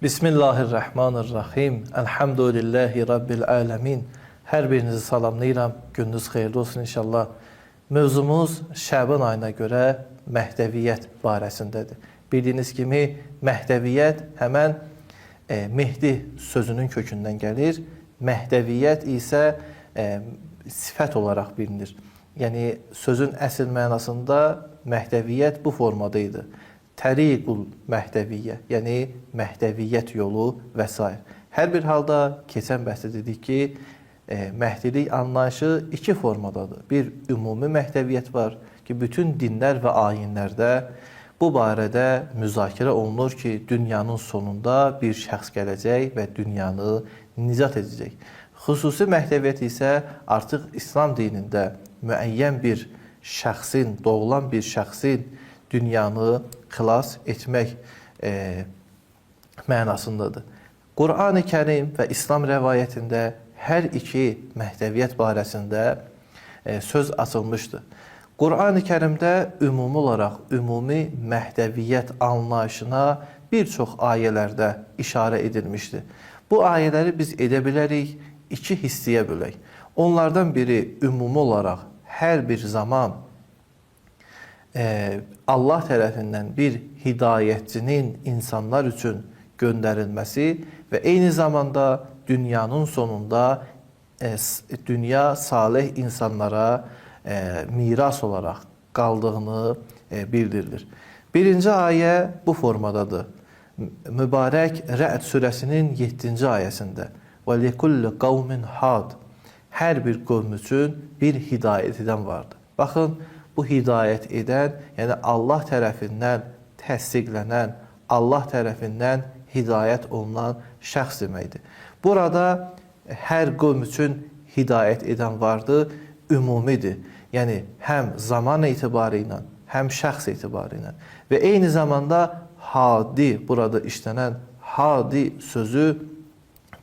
Bismillahirrahmanirrahim. Elhamdülillahi Rabbil alemin. Hər birinizi salamlayıram. Gününüz xeyirli olsun inşallah. Mövzumuz Şəban ayına görə Məhdəviyyət barəsindədir. Bildiyiniz kimi Məhdəviyyət həmən Mehdi sözünün kökündən gəlir. Məhdəviyyət isə sifət olaraq bilinir. Yəni sözün əsl mənasında Məhdəviyyət bu formada idi. Təriqul Məhdəviyyə, yəni Məhdəviyyət yolu və s. Hər bir halda keçən bəhsdə dedik ki, Məhdilik anlayışı iki formadadır. Bir ümumi Məhdəviyyət var ki, bütün dinlər və ayinlərdə bu barədə müzakirə olunur ki, dünyanın sonunda bir şəxs gələcək və dünyanı nicat edəcək. Xüsusi Məhdəviyyət isə artıq İslam dinində müəyyən bir şəxsin, doğulan bir şəxsin dünyanı xilas etmək mənasındadır. Qur'an-ı Kərim və İslam rəvayətində hər iki Məhdəviyyət barəsində söz açılmışdır. Qur'an-ı Kərimdə ümumi olaraq ümumi Məhdəviyyət anlayışına bir çox ayələrdə işarə edilmişdir. Bu ayələri biz edə bilərik iki hissəyə bölək. Onlardan biri ümumi olaraq hər bir zaman Allah tərəfindən bir hidayətçinin insanlar üçün göndərilməsi və eyni zamanda dünyanın sonunda dünya salih insanlara miras olaraq qaldığını bildirilir. Birinci ayə bu formadadır. Mübarək Rəd surəsinin 7-ci ayəsində və likulli qavmin had. Hər bir qövm üçün bir hidayət edən vardır. Baxın, bu hidayət edən, yəni Allah tərəfindən təsdiqlənən, Allah tərəfindən hidayət olunan şəxs deməkdir. Burada hər qövm üçün hidayət edən vardır, ümumidir. Yəni həm zaman etibarı ilə, həm şəxs etibarı ilə və eyni zamanda hadi, burada işlənən hadi sözü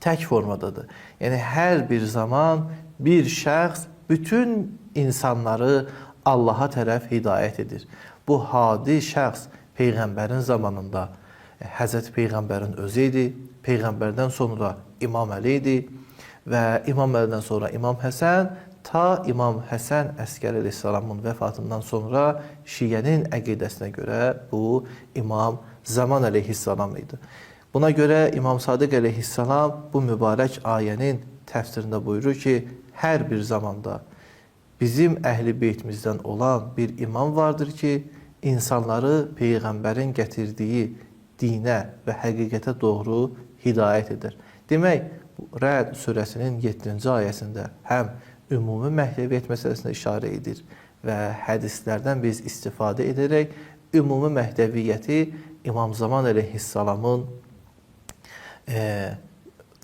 tək formadadır. Yəni hər bir zaman bir şəxs bütün insanları Allaha tərəf hidayət edir. Bu hadi şəxs Peyğəmbərin zamanında Həzrəti Peyğəmbərin özü idi. Peyğəmbərdən sonra İmam Əli idi və İmam Əlidən sonra İmam Həsən, ta İmam Həsən Əskəri əleyhissalamın vəfatından sonra Şiənin əqidəsinə görə bu İmam Zaman əleyhissalam idi. Buna görə İmam Sadiq əleyhissalam bu mübarək ayənin təfsirində buyurur ki, hər bir zamanda bizim əhl-i beytimizdən olan bir imam vardır ki, insanları Peyğəmbərin gətirdiyi dinə və həqiqətə doğru hidayət edir. Demək, Rəd surəsinin 7-ci ayəsində həm ümumi Məhdəviyyət məsələsinə işarə edir və hədislərdən biz istifadə edərək ümumi Məhdəviyyəti İmam Zaman əleyhissalamın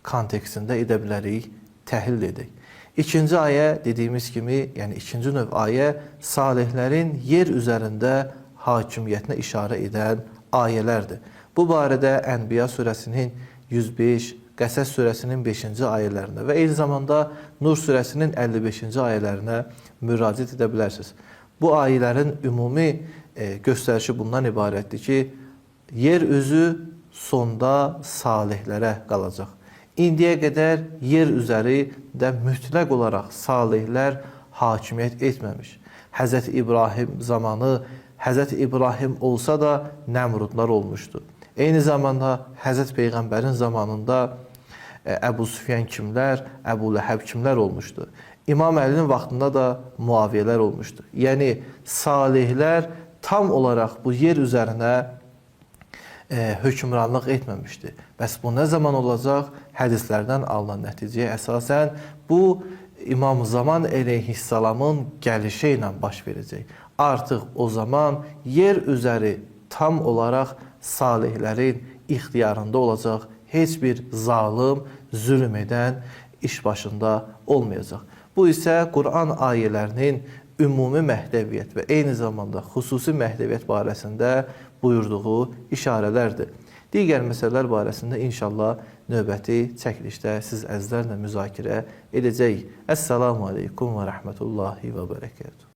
kontekstində edə bilərik, təhlil edək. İkinci ayə dediyimiz kimi, yəni ikinci növ ayə salihlərin yer üzərində hakimiyyətinə işarə edən ayələrdir. Bu barədə Ənbiya surəsinin 105, Qəsəs surəsinin 5-ci ayələrinə və eyni zamanda Nur surəsinin 55-ci ayələrinə müraciət edə bilərsiniz. Bu ayələrin ümumi göstərişi bundan ibarətdir ki, yer üzü sonda salihlərə qalacaq. İndiyə qədər yer üzərində mütləq olaraq salihlər hakimiyyət etməmiş. Həzrəti İbrahim zamanı Həzrəti İbrahim olsa da Nəmrudlar olmuşdu. Eyni zamanda Həzrət Peyğəmbərin zamanında Əbu Süfyan kimlər, Əbu Ləhəb kimlər olmuşdu. İmam Əlinin vaxtında da Muaviyələr olmuşdu. Yəni salihlər tam olaraq bu yer üzərinə hökmranlıq etməmişdi. Bəs bu nə zaman olacaq? Hədislərdən alınan nəticəyə əsasən bu İmam Zaman əleyhissalamın gəlişi ilə baş verəcək. Artıq o zaman yer üzəri tam olaraq salihlərin ixtiyarında olacaq. Heç bir zalım, zülm edən iş başında olmayacaq. Bu isə Quran ayələrinin ümumi Məhdəviyyət və eyni zamanda xüsusi Məhdəviyyət barəsində buyurduğu işarələrdir. Digər məsələlər barəsində inşallah növbəti çəkilişdə siz əzizlərlə müzakirə edəcəyik. Əssalamu aleykum və rəhmətullahi və bərəkətuhu.